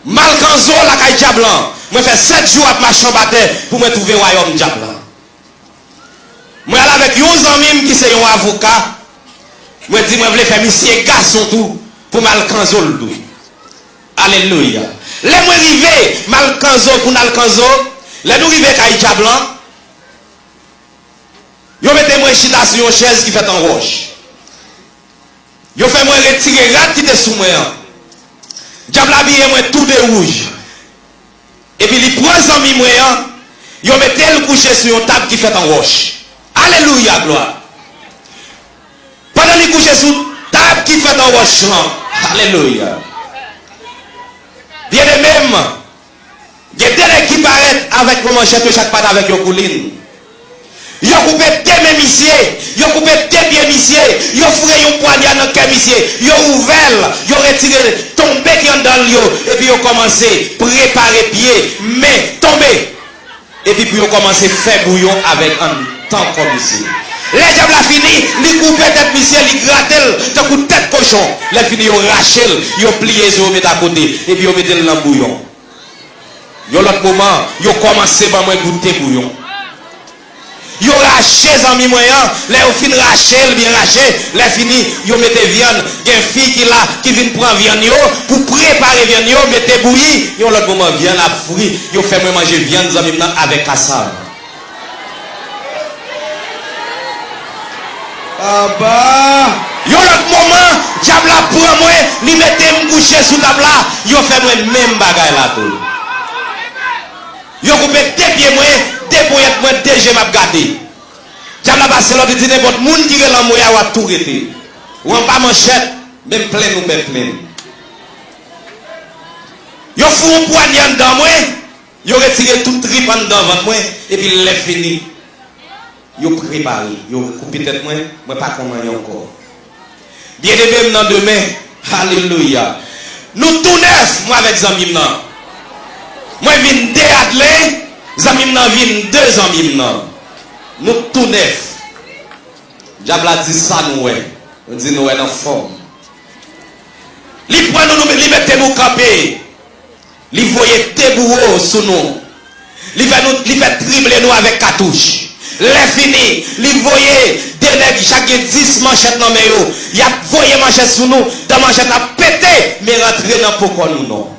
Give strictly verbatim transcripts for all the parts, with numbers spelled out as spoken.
M al kanzo lakay dyab lan. Mwen fè sèt jou ap mache anba tè pou mwen twouve wayòm dyab lan. Mwen al avèk yon zanmi m ki se yon avoka. Mwen di mwen vle fè misye gason tou pou m al kanzo l tou. Alelouya. Lè mwen rive, m al kanzo pou n al kanzo. Lè nou rive kay dyab lan, yo mete mwen chita sou yon chèz ki fèt an wòch. Yo fè mwen retire rad ki te sou mwen an. Dyab la abiye mwen tou de wouj. Epi li pran zanmi mwen an, yo mete l kouche sou yon tab ki fèt an wòch. Alelouya, glwa! Pandan li kouche sou tab ki fèt an wòch lan. Alelouya! Byeneme m, gen de nèg ki parèt avèk yon manchèt, yo chak parèt avèk yon koulin. Yo koupe de men misye, yo koupe de pye misye, yo foure yon pwanya nan kè misye, yo ouvè l, yo retire tonbe ki anndan l yo, epi yo kòmanse prepare pye, men, tonbe. Epi pou yo kòmanse fè bouyon avèk anndan kò misye. Lè dyab la fini, li koupe tèt misye, li grate l tankou tèt kochon. Lè fini, yo rache l, yo pliye zo yo met akote, epi yo mete l nan bouyon. Yon lòt moman, yo kòmanse ban mwen goute bouyon. Yo rache zanmi mwen an, lè yo fin rache l byen rache, lè fini, yo mete vyann. Gen fi ki la, ki vin pran vyann yo, pou prepare vyann yo, mete bouyi. Yon lòt moman, vyann ap fri, yo fè mwen manje vyann zanmi m nan avèk kasav. Aba! Yon lòt moman, dyab la pran mwen, li mete m kouche sou tab la, yo fè mwen menm bagay la tou. Yo koupe de pye mwen, de ponyèt mwen, de je m ap gade. Dyab la pase lòd, li di nenpòt moun ki rele anmwe a, w ap tou rete. Ou anba manchèt, menm plenn ou pè plenn. Yo foure yon pwanya anndan mwen, yo retire tout trip anndan vant mwen, epi lè fini, yo prepare, yo koupe tèt mwen, mwen pa konn anyen ankò. Byeneme m nan demen, alelouya. Nou tou nèf, mwen avèk zanmi m nan. Mwen vin de Adlen, zanmi m nan vin de zanmi m nan. Nou tou nèf. Dyab la di sa nou wè. Nou di nou wè nan fòm. Li pran nou, nou, li mete nou kanpe. Li voye de bouwo sou nou. Li fè nou, li fè trible nou avèk katouch. Lè fini, li voye de nèg, chak gen dis manchèt nan men yo. Y ap voye manchèt sou nou, dan manchèt ap pete, men rantre nan po kò nou non.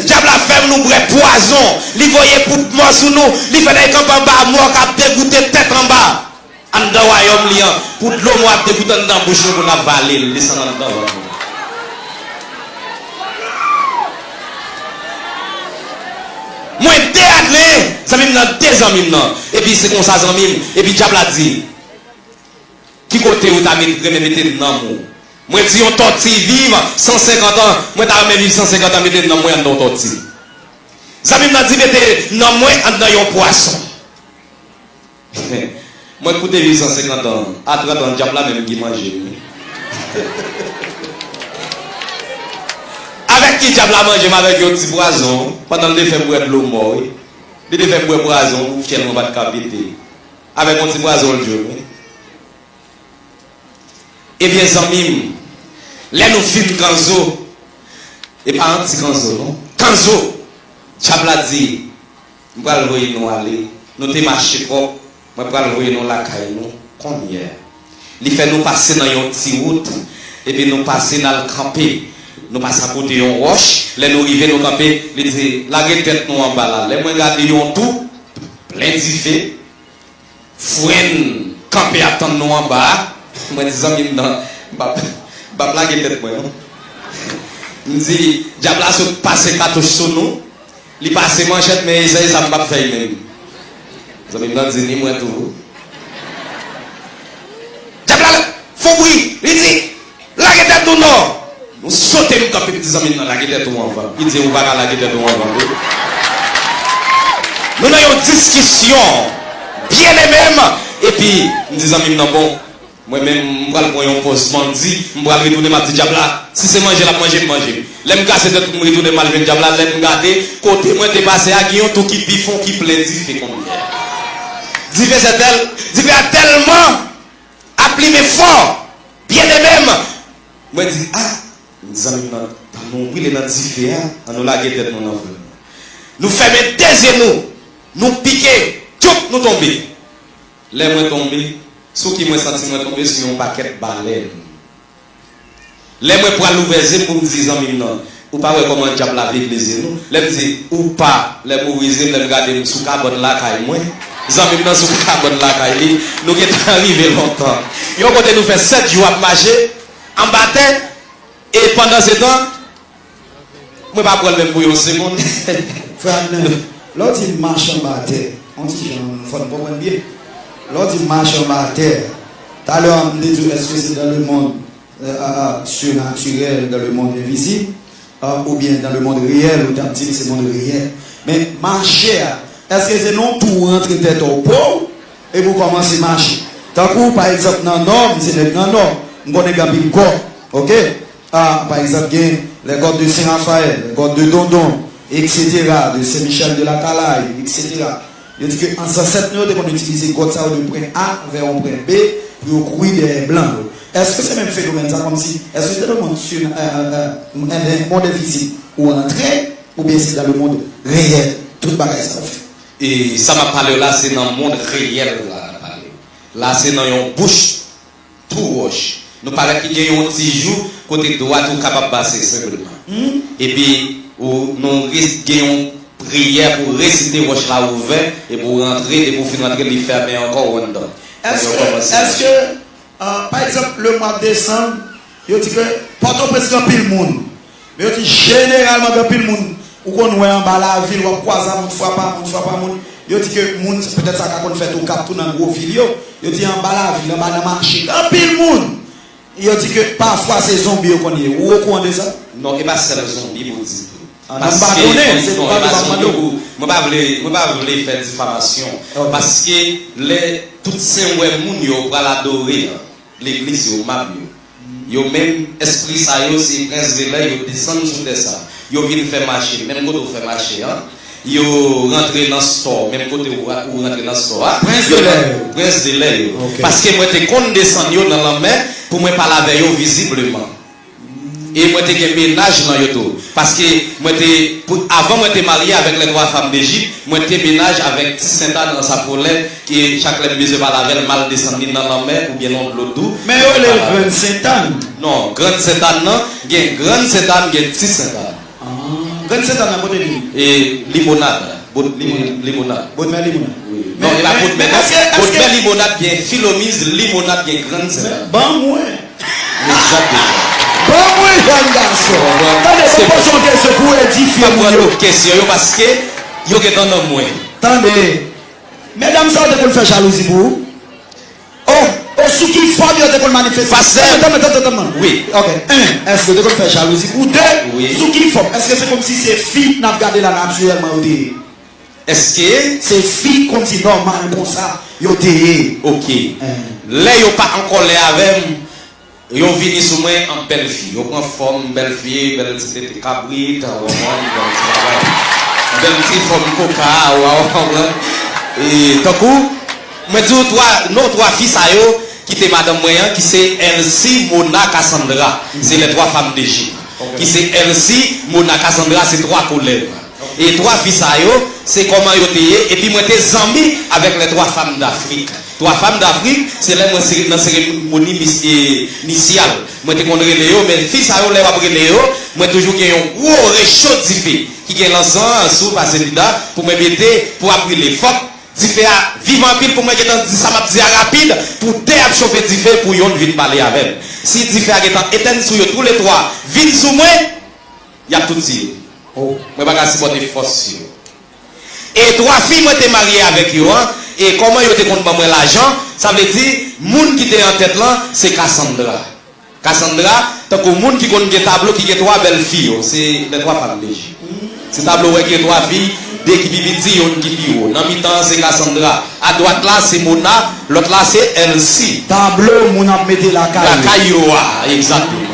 Dyab la fè nou bwè pwazon, li voye poud mò sou nou, li fè nèg kanpe anba mò k ap degoute tèt anba. Anndan wayòm li an, pou dlo mò ap degoute anndan bouch nou pou n avale l, desann anndan vant nou. Mwen de Adlen, zanmi m nan de zanmi m nan. Epi se konsa zanmi m, epi dyab la di, ki kote ou ta met, renmen mete nanm ou? Mwen di yon tòti viv san senkant an, mwen ta renmen viv san senkant an, mete nanm mwen anndan yon tòti. Zanmi m nan di mete nanm mwen anndan yon pwason. Mwen koute viv san senkant an, a trant an, dyab la menm ki manje m wi. Avèk ki dyab la manje m? Avèk yon ti pwazon, pandan l te fè m bwè dlo mò wi. Li te fè m bwè pwazon pou fyèl mwen pa t ka pete. Avèk yon ti pwazon l jwe m wi. Ebyen zanmi m, lè nou fin kanzo, e pa yon ti kanzo non, kanzo, dyab la di, m pral voye nou ale, nou te mache twòp, mwen pral voye nou lakay nou kounye a. Li fè nou pase nan yon ti wout, epi nou pase n al kanpe. Nou pase akote yon wòch, lè nou rive nou kanpe, li di, lage tèt nou anba la. Lè mwen gade yon twou, plen dife, frenn kanpe ap tann nou anba a. Mwen di zanmi m nan, m p ap, m p ap lage tèt mwen non. M di, dyab la sot pase katouch sou nou, li pase manchèt, men e sa, e sa m p ap fè l menm. Zanmi m nan di, ni mwen tou. Dyab la fè bri, li di, lage tèt nou non! Nou sote m kanpe, m di zanmi m nan, lage tèt ou anvan. Li di, ou pa ka lage tèt ou anvan tou. Nou nan yon diskisyon, byeneme m, epi m di zanmi m nan, bon, mwen menm, m pral pran yon pòz bandi, m pral retounen, m ap di dyab la, si se manje l ap manje, m manje. Lè m kase tèt pou m retounen, m al jwenn dyab la, lè m gade, kote mwen te pase a, gen yon twou ki pi fon, ki plen dife kounye a. Dife se tèl, dife a tèlman ap limen fò, byeneme m. Mwen di, a, Zanmi m nan, tann nou brile nan dife a, ann nou lage tèt nou nan fè. Nou fèmen de zye nou, nou pike, tchoup, nou tonbe. Lè mwen tonbe, sou ki mwen santi mwen tonbe? Sou yon pakèt balèn. Lè mwen pral ouvè zye m pou m di zanmi m nan, ou pa wè kòman dyab la vle ble zye nou? Lè m di, ou pa, lè m ouvri zye m, lè m gade m sou kabòn lakay mwen, zanmi m nan sou kabòn lakay li, nou gentan rive lontan. Yon kote nou fè sèt jou ap mache, anba tè, e pandansetan, mwen pa pran l menm pou yon segonn. Frè Abner, lè w di mache anba tè, yon ti jan, fò n konprann byen. Lè w di mache anba tè, talè a m te di w, èske se dans le monde, euh, euh, euh, surnaturel, dans le monde invisible, euh, oubyen dans le monde réel, ou t ap di m se mond reyèl. Men mache a, èske se nan yon twou w rantre tèt ou po w, epi w kòmanse mache? Tankou, pa egzanp, nan Nò, m se nèg nan Nò, m konnen gen anpil gò, oke? Ah, pa egzanp, gen les grottes de Saint Raphaël, les grottes de Dondon, et cetera, de Saint Michel de la Calaye, et cetera. Yo di ke an zansèt nou yo te konn itilize gwòt sa yo de pwen A vè yon pwen B pou yo kouri dèyè blan yo. Èske se menm fenomèn sa, kòmsi, èske se dans le monde sur, euh, euh, euh, monde invisible ou antre, oubyen se dans le monde réel, tout bagay sa yo fèt? E sa m ap pale w la, se nan mond reyèl la n ap pale. La, se nan yon bouch twou wòch. Nou parèt ki gen yon ti jou kote dwat ou kapab pase senpleman. Epi ou, nou res-, gen yon priyè pou resite wòch la ouvè, epi ou rantre, depi ou fin rantre, li fèmen ankò, ou anndan. Èske, èske, euh, pa egzanp, le mwa desanm, yo di ke Pòtoprens gen anpil moun. Men yo di jeneralman gen anpil moun ou konn wè anba lavil, w ap kwaze a moun, frape a moun, frape a moun. Yo di ke moun, petèt sa ka konn fèt Okap tou nan gwo vil yo. Yo di anba lavil, anba nan mache, gen anpil moun. Yo di ke pafwa se zonbi yo konn ye. Ou okouran de sa? Non, e pa sèl zonbi pou di tou. Ah, non, m pa konnen, se non, pa e pa zonbi pou, mwen pa vle, mwen pa vle fè difamasyon. Ok. Paske lè tout sen wè moun yo pral adore, legliz yo, mab yo. Yo menm, espri sa yo, se prens de lè, yo desann sou tè sa. Yo vin fè mache, menm kote w fè mache an. Yo rantre nan store, menm kote ou, ou rantre nan store a. Prens de lè yo. Prens de lè yo. Ok. Paske mwen te konn desann yo nan lanmè pou mwen pale avè yo vizibleman. E mwen te gen mennaj nan yo tou. Paske mwen te, pou, avan mwen te marye avèk les trois femmes d'Égypte, mwen te mennaj avèk Ti Sentàn nan Sapolè, ki chak lè m bezwen pale avè l, m al desann li nan lanmè oubyen nan dlo dou. Men yo rele l Grann Sentàn. Non, Grann Sentàn nan, gen Grann Sentàn, gen Ti Sentàn. Ah, Grann Sentàn nan kote li? E Limonad. Bot, Limonad. Limonad. Botmè Limonad. Wi. Non, e pa Botmè, non. Botmè Limonad gen Filomiz, Limonad gen Grann Sentàn. Ban mwen. Egzakteman. Ban mwen jèn gason. Tande, mwen poze yon kesyon pou edifye moun yo. Kesyon yo, paske yo gentan nan mwen. Tande. Medam sa yo te konn fè jalouzi pou ou? Oh, oh, sou ki fòm yo te konn manifeste? Pastè. Tann mwen, tann mwen, tann mwen, tann mwen. Wi. Ok. En, èske yo te konn fè jalouzi pou ou? De, wi, sou ki fòm? Èske se kòmsi se fi n ap gade la natirèlman yo te ye? Èske se fi kòmsi nòmal konsa yo te ye? Ok. Eh. Lè yo pa an kòlè avè m, yo vini sou mwen an bèl fi. Yo pran fòm bèl fi, bèl ti tete kabrit, w konprann, bèl ti bagay. Bèl ti fòm koka, w konprann. E tankou, mwen di w twa, non, twa fi sa yo ki te madanm mwen an, ki se Elsie, Mona, Cassandra. Se les trois femmes d'Égypte. Ok. Ki se Elsie, Mona, Cassandra, se twa kolèv. E twa fi sa yo, se kòman yo te ye, epi mwen te zanmi avèk les trois femmes d'Afrique. Trois femmes d'Afrique, se lè mwen sere-, nan seremoni mis-, e, nisyal. Mwen te konn rele yo, men fi sa yo, lè w ap rele yo, mwen toujou gen yon gwo recho dife ki gen lansan an sou pase lida pou mwen mete, pou ap rile. Fòk dife a vivan anpil pou mwen gentan di sa m ap di a rapid, pou de ap chofe dife pou yonn vin pale avè m. Si dife a gentan etèn sou yo, tou le twa vin sou mwen, y ap tout tiye. Oh. Mwen pa ka sipòte fòs yo. E twa fi mwen te marye avèk yo an, e kòman yo te konn ban mwen lajan, sa vle di, moun ki te an tèt lan, se Cassandra. Cassandra, tankou moun ki konn gen tablo ki gen twa bèl fi yo, se les trois femmes d'Égypte. Se tablo w wè ki gen twa fi, de ki pi piti, yonn ki pi wo. Nan mitan an, se Cassandra. Adwat la, se Mona, lòt la, se Elsie. Tablo moun ap mete lakay yo. Lakay yo a, egzakteman.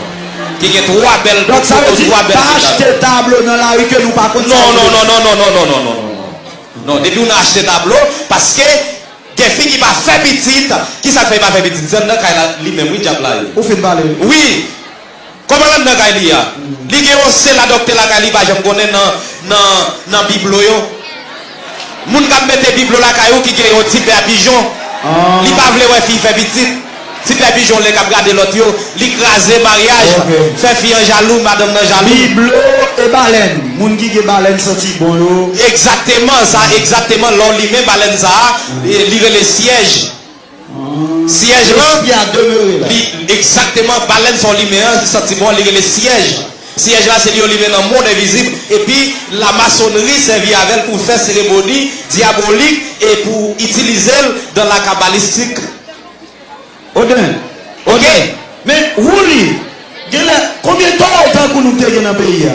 Ki gen twa bèl foto, twa bèl medam. Donk, sa vle di, pa achte tablo nan lari ke nou pa konn sa yo ye. Non, non, non. Non, depi w nan achte tablo, paske gen fi ki pa fè pitit, ki sa k fè li pa fè pitit? Se anndan kay la, li menm, wi, dyab la ye. Ou fin pale. Wi. Kòman l anndan kay li a? Li gen yon sèl adòpte lakay li, pa janm konnen nan, nan, nan biblo yo. Moun k ap mete biblo lakay ou ki gen yon ti pè pijon. Li pa vle wè fi fè pitit. Ti pè pijon lè k ap gade lòt yo. Li kraze maryaj. Fè fi an jalou, madanm nan jalou. Biblo e balèn. Moun ki gen balèn santi bon yo. Egzakteman, sa, egzakteman. Lè w limen balèn sa a, e, li rele syèj. Syèj lan, li, egzakteman, balèn sa w limen an, santi bon an, li rele syèj. Syèj la, se li yo limen nan mond envizib, epi lamasonri sèvi avè l pou fè seremoni dyabolik e pou itilize l dans la kabbalistik. Oden, Oden. Men, Wouli, genlè, konbyen towo tankou nou te gen nan peyi a?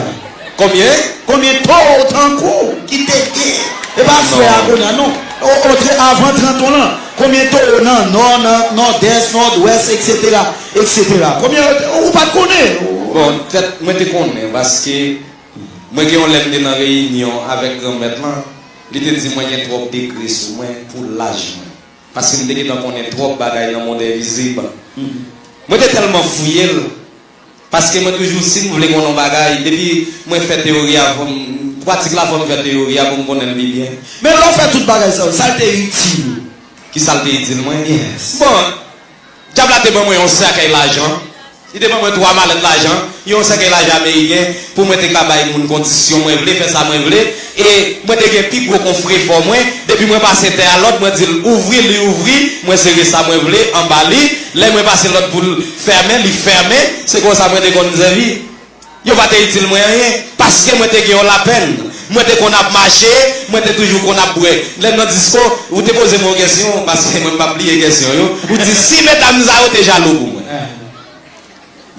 Konbyen? Konbyen towo tankou ki te gen? E pa frè a kounye a, non. O, o, tre-, avan trant an lan, konbyen towo nan nò, nan nòdès, nòdwès, etsetera, etsetera. Konbyen, ou pa t konnen? Bon, tèt, mwen te konnen, paske mwen gen yon lè m te nan reyinyon avèk Granmèt lan, li te di mwen gen twòp degre sou mwen pou laj mwen. Paske m te gentan konnen twòp bagay nan mond envizib. Mwen te tèlman fouye l, paske mwen toujou, si m vle konnen yon bagay, depi mwen fè teyori a, fò m, pratik la, fò m fè teyori a pou m konnen l pi byen. Men lè w fè tout bagay sa yo, sa l te itil ou? Ki sa l te itil mwen? Yes. Bon, dyab la te ban mwen yon sèkèy lajan. Li te ban mwen twa malèt lajan, yon sèkèy lajan ameriken, pou mwen te ka bay moun kondisyon mwen vle, fè sa mwen vle. E mwen te gen pi gwo konfrefò mwen, depi mwen pase tè a lòt, mwen di l ouvri, li ouvri, mwen sere sa mwen vle anba li. Lè mwen pase lòt pou l fèmen, li fèmen. Se konsa mwen te konn sèvi. Yo pa te itil mwen anyen, paske mwen te gen yon lapèn. Mwen te konn ap mache, mwen te toujou konn ap bwè. Lè m nan disko, ou te poze m yon kèsyon, paske mwen m p ap bliye kèsyon yo. Ou di, si medam sa yo te jalou pou mwen.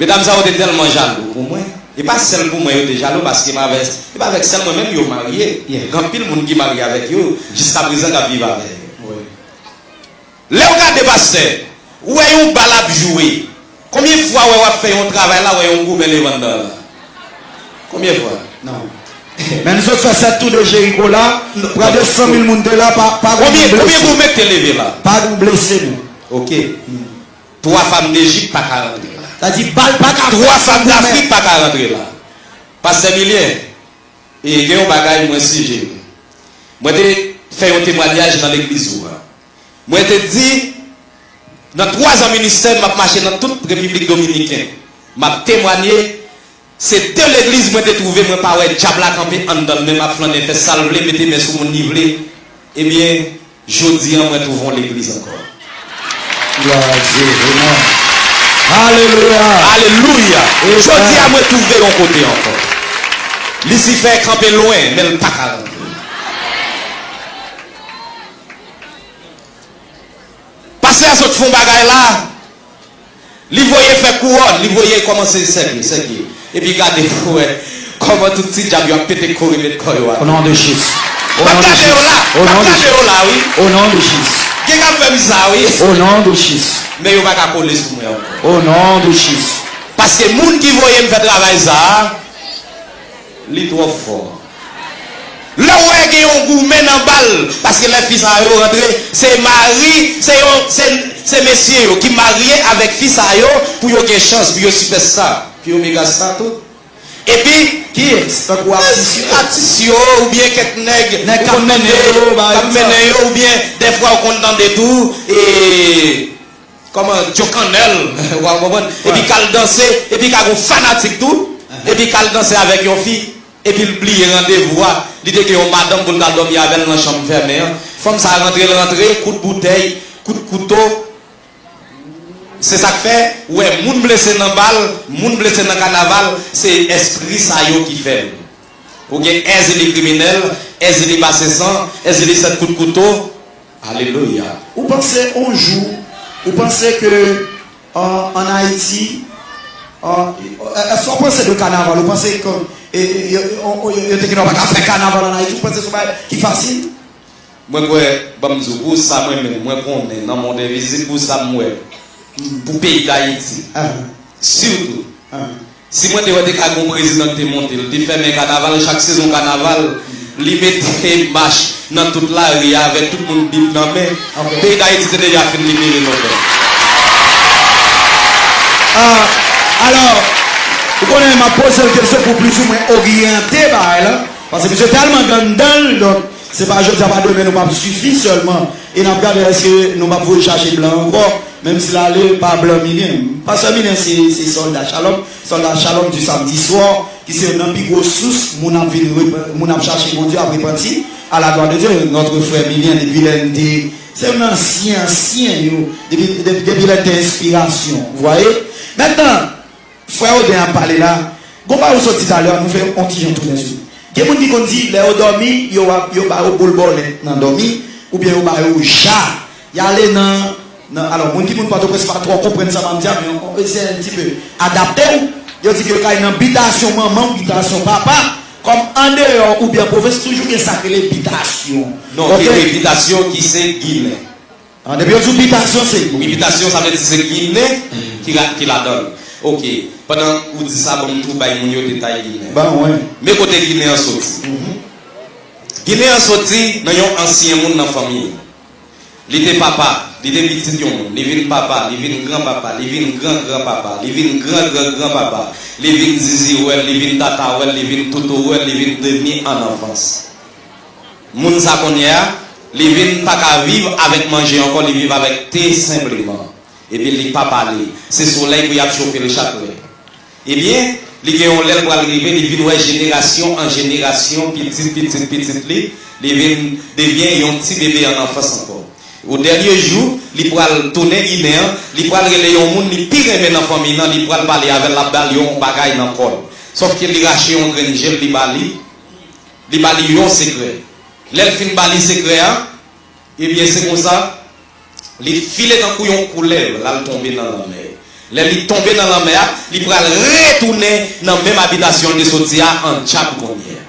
Medam sa yo te tèlman jalou pou mwen. E pa sèl pou mwen yo te jalou, paske m avè, e pa avèk sèl mwen menm yo marye. Gen anpil moun ki marye avèk yo, jiskaprezan k ap viv avè yo. Lè w gade pastè, ou wè yon bal ap jwe. Konbyen fwa w wè w ap fè yon travay la, w wè yon goumen leve anndan la? Konbyen fwa? Non. Men nou sot fè sèt tou de Jeriko la, prè de san mil moun te la, pa, pa gen blese. Konbyen, konbyen goumen k te leve la? Pa gen blese, non. Ok. Twa fanm Dejip pa ka rantre la. Sa di bal pa ka fèt. Twa fanm Dafrik pa ka rantre la. Pastè Milyen, e gen yon bagay mwen sijere. Mwen te fè yon temwayaj nan legliz ou a. Mwen te di, nan twa zan ministè, m ap mache nan tout Repiblik Dominiken. M ap temwanye, se de legliz mwen te twouve, mwen pa wè dyab la kanpe anndan l, men m ap flannen, fè sa l vle, mete men sou moun li vle. Ebyen, jodi a, mwen twouve yon legliz ankò. Glwa a Dye. Amen. Alelouya. Alelouya. Amen. Jodi a, mwen twouve yon kote ankò. Lisifè kanpe lwen, men l pa ka rantre. Pastè a sot fè yon bagay la. Li voye fè kouwòn, li voye kòmanse sèke, sèke. Epi gade pou wè kòman tout ti dyab yo ap pete kore met kò yo atè. Au nom de Jésus. M ap gade yo la, m ap gade yo la, wi. Au nom de Jésus. Gen k ap fè m sa, wi. Au nom de Jésus. Men yo pa ka kole sou mwen ankò. Au nom de Jésus. Paske moun ki voye m fè travay sa a, li twò fò. Lè w wè gen yon goumen nan bal, paske lè fi sa yo rantre, se mari, se yon, se, se mesye yo ki marye avèk fi sa yo pou yo gen chans, pou yo sipèsta, pou yo mega sta tou. Epi, kiyès? Tankou atis yo? Atis yo, oubyen kèk nèg, nèg k ap mennen yo, k ap mennen yo, oubyen dèfwa w konn tande tou, e, kòman, Djo Kannèl, w a konprann? Epi k al danse, epi ka gon fanatik tou, epi k al danse avèk yon fi, epi l bliye randevou a, li te gen yon madanm pou l t al dòmi avè l nan chanm fèmen an. Fanm sa rantre, l rantre, kout boutèy, kout kouto. Se sa k fè, ou wè moun blese nan bal, moun blese nan kanaval, se èspri sa yo ki fè l. Ou gen Èzili kriminèl, Èzili pase san, Èzili sèt kout kouto. Alelouya. Ou panse on jou, ou panse ke, an, ann Ayiti, an, èske w panse de kanaval, ou panse ke, e, e, yo, yo, yo, yo te gen dwa pa ka fè kanaval ann Ayiti, ou panse se yon bagay ki fasil? Mwen kwè, ban m di w, pou sa mwen menm, mwen konnen nan mond envizib, pou sa m wè, pou peyi Dayiti, sitou, si mwen te wè te ka gen yon prezidan ki te monte, l te fèmen kanaval, chak sezon kanaval, li mete mach nan tout lari a avèk tout moun bib nan men, peyi Dayiti te deja fin libere lontan. Ah, alò, M ap poze l kesyon pou plis ou mwen oryante bagay la. Paske misye tèlman ganndan l, donk, se pa jodi a, pa demen, nou p ap sifi sèlman. E n ap gade èske nou p ap voye chache blan ankò, menm si l ale pa blan Milyen. Pastè Milyen se, se sòlda Shalom, sòlda Shalom du samedi soir, ki se youn nan pi gwo sous moun ap vin rep-, moun ap chache Bondye, ap repanti, à la gloire de Dieu, notre frère Milyen, depi lè l te, se youn nan ansyen, ansyen yo, depi, depi, depi lè l te enspirasyon, vous voyez? Mentnan, Frè Oden ap pale la. Gon bagay ou sot di talè a, nou fè yon ti jan tounen sou li. Gen moun ki konn di, lè yo dòmi, yo ap, yo ba yo boul bòlèt nan dòmi, oubyen yo ba yo ja. Y ale nan, nan, alò, moun ki moun Pòtoprens pa twò konprann sa m ap di a, men yon, yon, se yon ti pe adapte w. Yo di ke kay nan bitasyon manman w, bitasyon papa, kòm andeyò oubyen pwovens, toujou gen sa k rele bitasyon. Non, oke? Gen bitasyon ki se Ginen. Ah, depi yo di w bitasyon, se. Wi, bitasyon, sa vle di se Ginen ki la, ki ladan l. Oke. Pandan ou di sa, ban m tou bay moun yo detay Ginen. Ban mwen. Men kote Ginen an soti. Mhm. Ginen an soti nan yon ansyen moun nan fanmi. Li te papa, li te pitit yon moun, li vin papa, li vin granpapa, li vin gran granpapa, li vin gran gran granpapa, li vin zizi wè l, li vin tata wè l, li vin toutou wè l, li vin devni an anfans. Moun sa kounye a, li vin pa ka viv avèk manje ankò, li viv avèk te senpleman. Epi li pa pale. Se solèy pou y ap chofe l chak lè. Ebyen, li gen yon lè l pral rive, li vin wè jenerasyon an jenerasyon, pitit, pitit, pitit li, li vin devyen yon ti bebe an anfans ankò. O dènye jou, li pral tounen Ginen an, li pral rele yon moun li pi renmen nan fanmi nan, li pral pale avè l, l ap ba l yon bagay nan kò l. Sòf ke li rache yon grenn je l, li ba li, li ba li yon sekrè. Lè l fin ba li sekrè a, ebyen, se konsa, li file tankou yon koulèv, l al tonbe nan lanmè. Lè li tonbe nan lanmè a, li pral retounen nan menm abitasyon l te soti a an djab kounye a.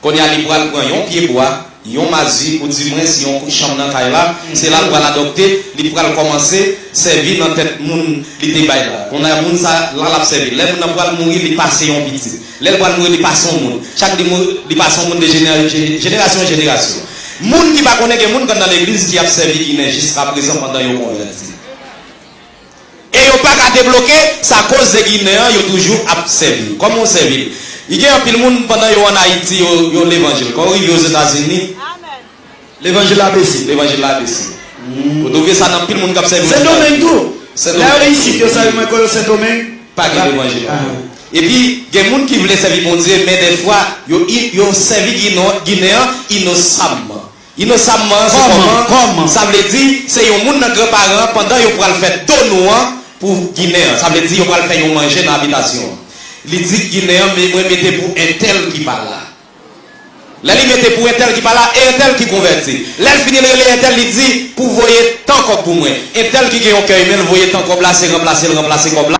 Kounye a, li pral pran yon pye bwa, yon mazi, oudimwens yon chanm nan kay la, se la l pral adopte, li pral kòmanse sèvi nan tèt moun li te bay la. Kounye a, moun sa la, l ap sèvi. Lè moun nan pral mouri, li pase yon pitit. Lè l pral mouri, li pase yon moun. Chak li mouri, li pase yon moun de jenera-, je-, jenerasyon an jenerasyon. Moun ki pa konnen gen moun k anndan legliz ki ap sèvi Ginen jiskaprezan pandan yo konvèti. E yo pa ka debloke, sa koz de Ginen an, yo toujou ap sèvi l. Kòman w sèvi l? Li gen anpil moun, pandan yo ann Ayiti, yo, yo levanjil. Kan yo rive Ozetazini, levanjil la bese. Levanjil la bese. Ou twouve sa nan anpil moun k ap sèvi Ozetazini. Sendomeng tou. Sendomeng. Lè yo isit, yo sèvi mwen, kan yo Sendomeng, pa gen levanjil. Epi, gen moun ki vle sèvi Bondye, men dèfwa, yo, yo sèvi Ginen, Ginen an inosamman. Inosamman, se kòman? Kòman? Sa vle di, se yon moun nan granparan an, pandan yo pral fè donou an pou Ginen an. Sa vle di, yo pral fè yon manje nan abitasyon an. Li di Ginen an, men mwen mete pou entèl ki pa la. Lè li mete pou entèl ki pa la, e entèl ki konvèti. Lè l fini, l rele entèl, li di, pou voye tan kòb pou mwen. Entèl ki gen yon kè imen, l voye tan kòb la, se ranplase l ranplase kòb la.